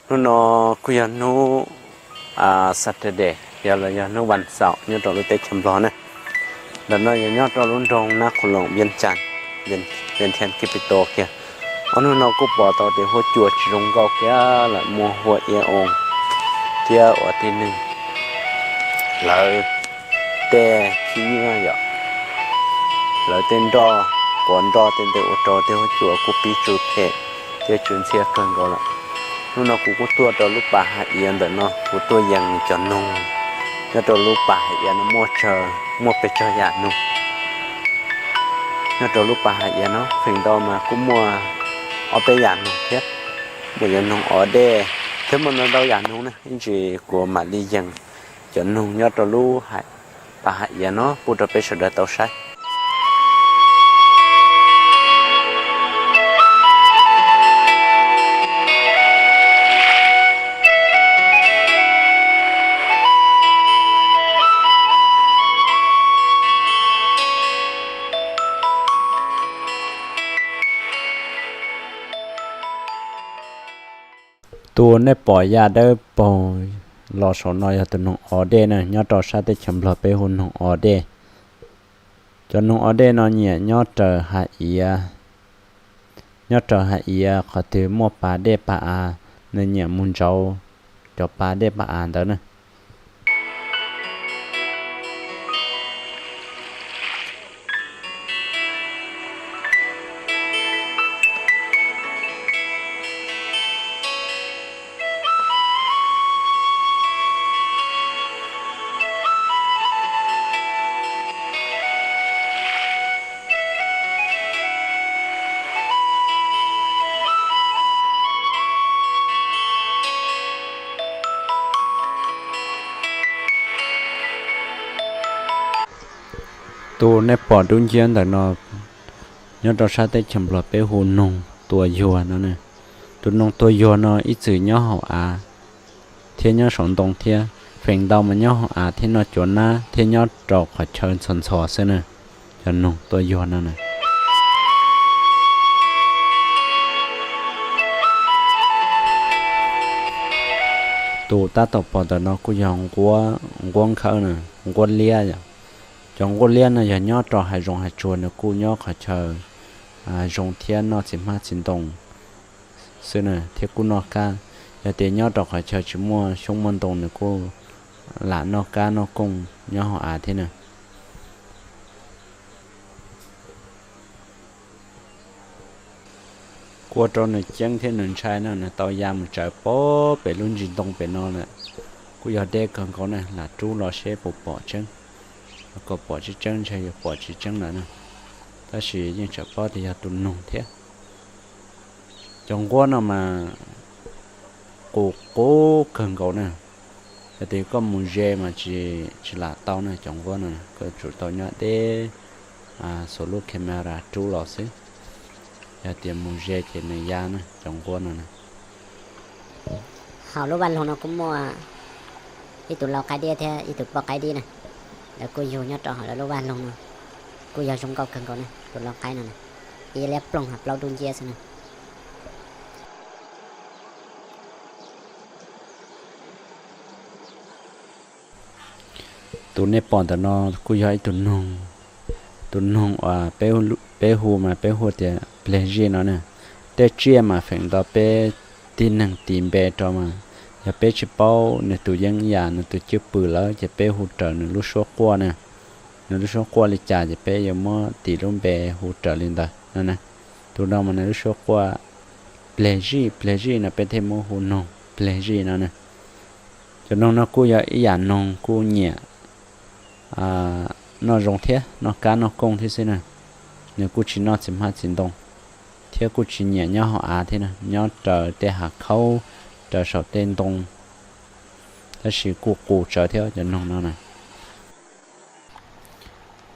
Hnub no kuj yog hnub Saturday, yog los yog hnub vas xaum nyob rau lub teb chaws Nplog ne. Ntawm no yog nyob rau lub nroog Nab Qhu Loos, Vias Cas, Vias Cas capital kiag. Ob hnub no kuj pom tau tias huab cua tsis zoo nkauj kiag lawm, muaj huab iab oo thiab ua tib neeg lawv tej khib nyiab yom, lawv tej nroj, quav nroj tej ntawd ua rau tej huab cua kuj pib tsw phem thiab tsw ntxhiab kawg nkaus lawm. Hnub no kuv kuj tuaj rau lub pas hav iav ntawm no, kuv tuaj yees cov noog nyob rau lub pas hav iav no muaj tsawg, muaj pes tsawg yam noog. Nyob rau lub pas hav iav no feem ntau mas kuj muaj ob peb yam noog thiab, muaj cov noog o dej thiab muaj ntau ntau yam noog ne. Ib ntsis kuv mam li yees cov noog nyob rau lub pas hav iav no pub rau peb sawv daws tau saib. Tus nej pom ya dawb paug los saum no yog tus noog o dej na, nyob rau sab teb chaws Nplog peb hu noog o dej. Cov noog o dej no nyiam nyob raws hav iav, nyob raws hav iav qhov twg muaj pas dej pas av, nws nyiam mus ntsauv cov pas dej pas av ntawd na. Tus nej pom dub nciab ntawm no nyob rau sab teb chaws Nplog peb hu noog tua yuag no ne. Tus noog tua yuag no ib txwm nyob hauv av thiab nyob saum ntoo thiab, feem ntau mas nyob hauv av thiab noj cuav nab thiab nyob rau qhov chaw ntxhov ntxhov xwb na. Cov noog tua yuag no na. Tus tab tom pom ntawm no kuj yog nquab nkhawb na, nquab liab yom. Cov nquab liab no yog nyob rau hav zoov hav tsuag, nws kuj nyob qhov chaw zoo thiab noj txiv hmab txiv ntoo xwb na, thiab kuj noj kab. Yog tias nyob rau qhov chaw tsis muaj xyoob muaj ntoo nws kuj lam noj kab noj kooj nyob hauv av thiab na. Kuj ua rau nws ceeb thiab nws ntshai no, nws tau ya mus tsaws pem lub ntsis ntoo pem no lawm. Kuj yog deb kawg nkaus na, lam rub los seb puas pom tseeb. Kom pom tseeb tseeb ntshe yuav pom tsis tseeb lawm na, tab sis yeej tseem paub tias yog tus noog thiab. Cov nquab no mas qus qub kawg nkaus na. Yog tias koj mus ze mas tsis lam tau na, cov nquab no koj tsum tau nyob deb xuas lub camera rub los xwb. Yog tias mus ze ces nws ya na cov nquab no na. Hauv lub vaj loog no kuj muaj ib tug lau qaib diab thiab ib tug poj qaib dib na. Lawv kuj yug nyob rau hauv lawv lub vaj loog no, kuj yog zoo nkauj kawg nkaus na tus lau qaib no na, ib liab ploog ho plaub dub nciab xwb na. Tus nej pom ntawm no kuj yog ib tug noog, tus noog uas peb hu mas peb hu tias pleg zij no na. Tej tsiaj mas feem ntau peb tib neeg tis npe rau mas yog peb tsis paub nws tus yeeb yam nws tus cwj pwm lawm ces peb hu raws nws lub suab quaj na. Nws lub suab quaj li cas ces peb yuav muab tis lub npe hu raws li ntawd no na. Tus no mas nws lub suab quaj pleg zij pleg zij no peb thiaj muab hu noog pleg zij no na. Cov noog no kuj yog ib yam noog kuj nyiam noj zoo thiab noj kab noj kooj thiab xwb na. Nws kuj tsis noj txiv hmab txiv ntoo, thiab kuj tsis nyiam nyob hauv av thiab na, nyob raws tej hav khaub, raws saum tej ntoo, tab sis kuj qus tsawv thiab cov noog no na.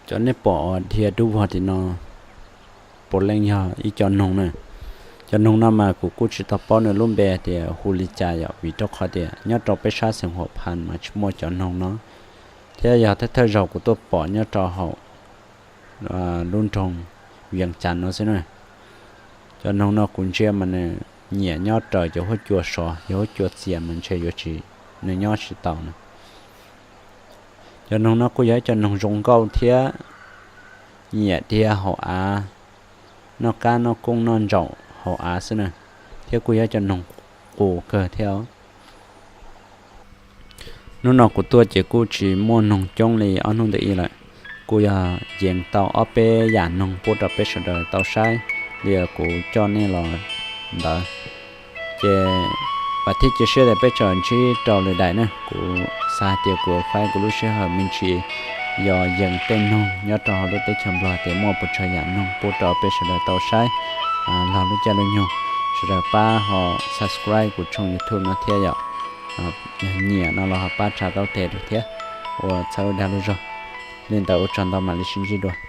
Cov nej pom uas dhia dub vog tim no puav leej yog ib co noog na. Cov noog no mas kuv kuj tsis tau paub nws lub npe tias hu li cas yom, vim rau qhov tias nyob rau peb sab xeev Huam Phas mas tsis muaj cov noog no, thiab yog thawj thawj zaug kuv tuaj pom nyob rau hauv lub nroog Vias Cas no xwb na. Cov noog no kuv ntsia mas nws nyiam nyob raws cov huab cua sov, cov huab cua txias mas ntshe yuav tsis, nws nyob tsis tau na. Cov noog no kuj yog ib cov noog zoo nkauj thiab nyiam dhia hauv av, noj qab noj kooj noj ntsaum hauv av xwb na, thiab kuj yog ib cov noog qus kawg thiab. Hnub no kuv tuaj ces kuj tsis muaj noog coob li ob hnub ntawm ib lawm. Kuj yog yees tau ob peb yam noog pub rau peb sawv daws tau saib li kuv coj nej los ntawd. Ces vam thiab cia siab tias peb tseem ntsib rau lwm daim na. Kuv xav hais tias kuv faib kuv lub sij hawm me ntsis yog yees tej noog nyob rau hauv lub teb chaws Nplog tias muaj puas tsawg yam noog pub rau peb sawv daws tau saib los lub caij lub nyoog. Sawv daws pab ho subscribe kuv tshooj YouTube no thiab yom. Yog nyiam no los ho pab tsa taub tes rau thiab. Ua txhawb dag lub zog. Li ntawd ua tsaug ntau mam li sib ntsib dua.